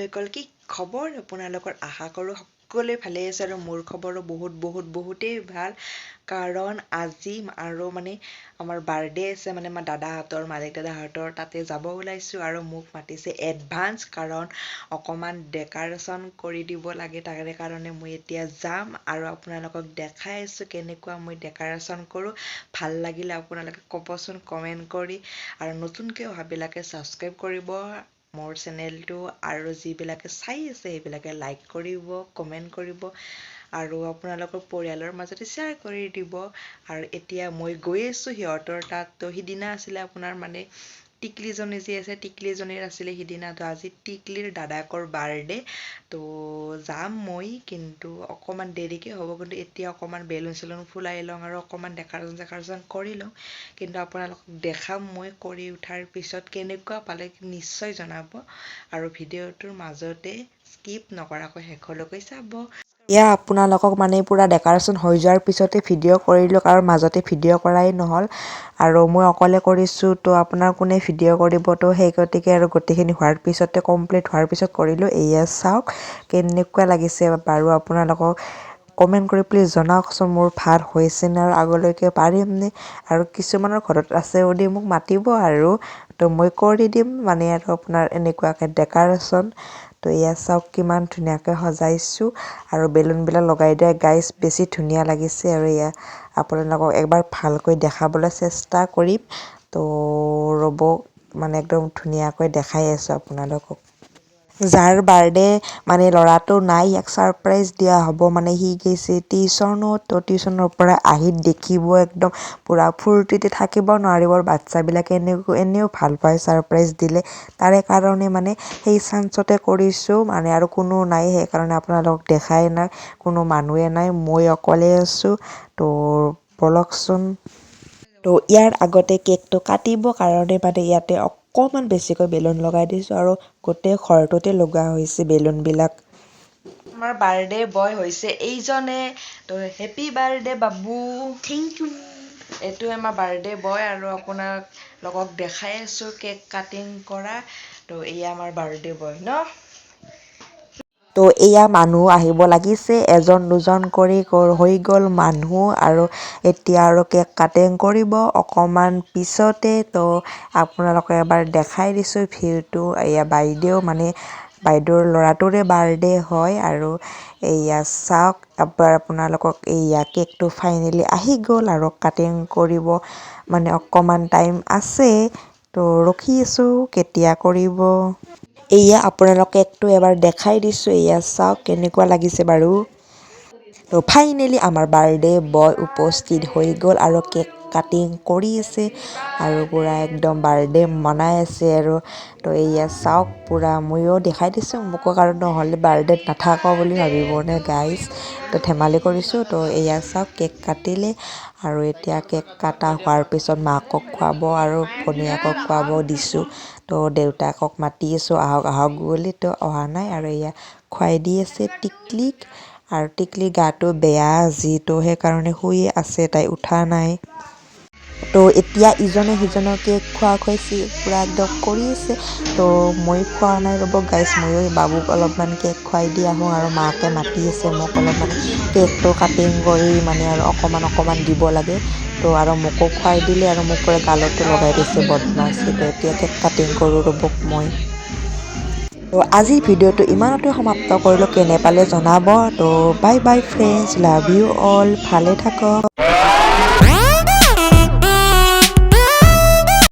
বন্ধুসকল, কি খবৰ আপোনালোকৰ? আশা কৰোঁ সকলোৱে ভালেই আছে আৰু মোৰ খবৰো বহুত বহুত বহুতেই ভাল, কাৰণ আজি আৰু মানে আমাৰ বাৰ্থডে আছে, মানে আমাৰ দাদাহঁতৰ, মালিক দাদাহঁতৰ তাতে যাব ওলাইছোঁ আৰু মোক মাতিছে এডভান্স, কাৰণ অকণমান ডেক'ৰেশ্যন কৰি দিব লাগে। তাৰে কাৰণে মই এতিয়া যাম আৰু আপোনালোকক দেখাই আছোঁ কেনেকুৱা মই ডেক'ৰেশ্যন কৰোঁ। ভাল লাগিলে আপোনালোকে ক'বচোন কমেণ্ট কৰি, আৰু নতুনকৈ অহাবিলাকে ছাবস্ক্ৰাইব কৰিব মোৰ চেনেলটো, আৰু যিবিলাকে চাই আছে সেইবিলাকে লাইক কৰিব, কমেণ্ট কৰিব আৰু আপোনালোকৰ পৰিয়ালৰ মাজতে শ্বেয়াৰ কৰি দিব। আৰু এতিয়া মই গৈ আছোঁ সিহঁতৰ তাত। তো সিদিনা আছিলে আপোনাৰ মানে টিকলিজনী যি আছে, টিকলিজনীৰ আছিলে সিদিনা, তো আজি টিকলিৰ দাদাকৰ বাৰ্থডে। তো যাম মই, কিন্তু অকণমান দেৰিকৈ হ'ব। কিন্তু এতিয়া অকণমান বেলুন চেলুন ফুলাই লওঁ আৰু অকণমান ডেক'ৰেশ্যন চেকৰেশ্যন কৰি লওঁ, কিন্তু আপোনালোকক দেখাম মই কৰি উঠাৰ পিছত কেনেকুৱা পালে নিশ্চয় জনাব, আৰু ভিডিঅ'টোৰ মাজতে স্কিপ নকৰাকৈ শেষলৈকে চাব। এয়া আপোনালোকক মানে পূৰা ডেক'ৰেশ্যন হৈ যোৱাৰ পিছতে ভিডিঅ' কৰিলোঁ, কাৰণ মাজতে ভিডিঅ' কৰাই নহ'ল আৰু মই অকলে কৰিছোঁ, তো আপোনাৰ কোনে ভিডিঅ' কৰিব? তো সেই গতিকে আৰু গোটেইখিনি হোৱাৰ পিছতে, কমপ্লিট হোৱাৰ পিছত কৰিলোঁ। এয়া চাওক কেনেকুৱা লাগিছে বাৰু, আপোনালোকক কমেণ্ট কৰি প্লিজ জনাওকচোন মোৰ ভাল হৈছেনে আৰু আগলৈকে পাৰিমনে, আৰু কিছুমানৰ ঘৰত আছে যদি মোক মাতিব আৰু তো মই কৰি দিম, মানে আৰু আপোনাৰ এনেকুৱাকৈ ডেক'ৰেশ্যন। তো এয়া চাওক কিমান ধুনীয়াকৈ সজাইছোঁ আৰু বেলুনবিলাক লগাই দিয়া গাইজ বেছি ধুনীয়া লাগিছে। আৰু এয়া আপোনালোকক একবাৰ ভালকৈ দেখাবলৈ চেষ্টা কৰিম, তো ৰ'ব, মানে একদম ধুনীয়াকৈ দেখাই আছোঁ আপোনালোকক। যাৰ বাৰ্থডে মানে ল'ৰাটো নাই, ইয়াক ছাৰপ্ৰাইজ দিয়া হ'ব, মানে সি গৈছে টিউচনত, তো টিউচনৰ পৰা আহি দেখিব একদম পূৰা ফূৰ্তিতে থাকিব নোৱাৰিব। বাচ্ছাবিলাকে এনেও ভাল পায় ছাৰপ্ৰাইজ দিলে, তাৰে কাৰণে মানে সেই চান্সতে কৰিছোঁ, মানে আৰু কোনো নাই, সেইকাৰণে আপোনালোকক দেখাই নাই, কোনো মানুহে নাই, মই অকলে আছোঁ। তো ব'লকচোন। তো ইয়াৰ আগতে কেকটো কাটিব কাৰণে মানে ইয়াতে অকণমান বেছিকৈ বেলুন লগাই দিছোঁ আৰু গোটেই ঘৰটোতে লগোৱা হৈছে বেলুনবিলাক। আমাৰ বাৰ্থডে বয় হৈছে এইজনে, তো happy birthday Babu. Thank you. এইটোৱে আমাৰ বাৰ্থডে বয় আৰু আপোনালোকক দেখাই আছোঁ কেক কাটিং কৰা। তো এয়া আমাৰ বাৰ্থডে বয় ন। তো এয়া মানুহ আহিব লাগিছে, এজন দুজন কৰি হৈ গ'ল মানুহ, আৰু এতিয়া আৰু কেক কাটিং কৰিব অকণমান পিছতে। তো আপোনালোকে এবাৰ দেখাই দিছোঁ ভিউটো। এয়া বাইদেউ, মানে বাইদেউৰ ল'ৰাটোৰে বাৰ্থডে হয়। আৰু এয়া চাওক এবাৰ আপোনালোকক, এয়া কেকটো ফাইনেলি আহি গ'ল আৰু কাটিং কৰিব মানে অকণমান টাইম আছে, তো ৰখি আছোঁ কেতিয়া কৰিব। এয়া আপোনালোক কেকটো এবাৰ দেখাই দিছোঁ, এয়া চাওক কেনেকুৱা লাগিছে বাৰু। তো ফাইনেলি আমাৰ বাৰ্থডে বয় উপস্থিত হৈ গ'ল আৰু কেক কাটিং কৰি আছে আৰু পূৰা একদম বাৰ্থডে মনাই আছে। আৰু তো এয়া চাওক পূৰা ময়ো দেখাই দিছোঁ মোকো, কাৰণ নহ'লে বাৰ্থডেত নাথাকোঁ বুলি ভাবিবনে গাইজ, তো ধেমালি কৰিছোঁ। তো এয়া চাওক কেক কাটিলে আৰু এতিয়া কেক কটা হোৱাৰ পিছত মাকক খুৱাব আৰু ভনীয়েকক খুৱাব দিছোঁ। তো দেউতাকক মাতি আছোঁ আহক আহক বুলি, তো অহা নাই। আৰু এয়া খুৱাই দি আছে টিকলিক, আৰু টিকলিৰ গাটো বেয়া যিটো সেইকাৰণে শুই আছে, তাই উঠা নাই। তো এতিয়া ইজনে সিজনক কেক খোৱা খুৱাইছে, পূৰা একদম কৰি আছে। তো মই খোৱা নাই, ৰ'ব গাইজ, ময়ো বাবুক অলপমান কেক খুৱাই দি আহোঁ। আৰু মাকে মাতি আছে মোক অলপমান কেকটো কাটিং কৰি মানে আৰু অকণমান অকণমান দিব লাগে। তো আৰু মোকো খুৱাই দিলে আৰু মোক পূৰা গালতো লগাই দিছে বদমাচি। তো এতিয়া কেক কাটিং কৰোঁ ৰ'বক মই। তো আজিৰ ভিডিঅ'টো ইমানতে সমাপ্ত কৰিলোঁ, কেনে পালে জনাব। তো bye bye friends, love you all, ভালে থাকক।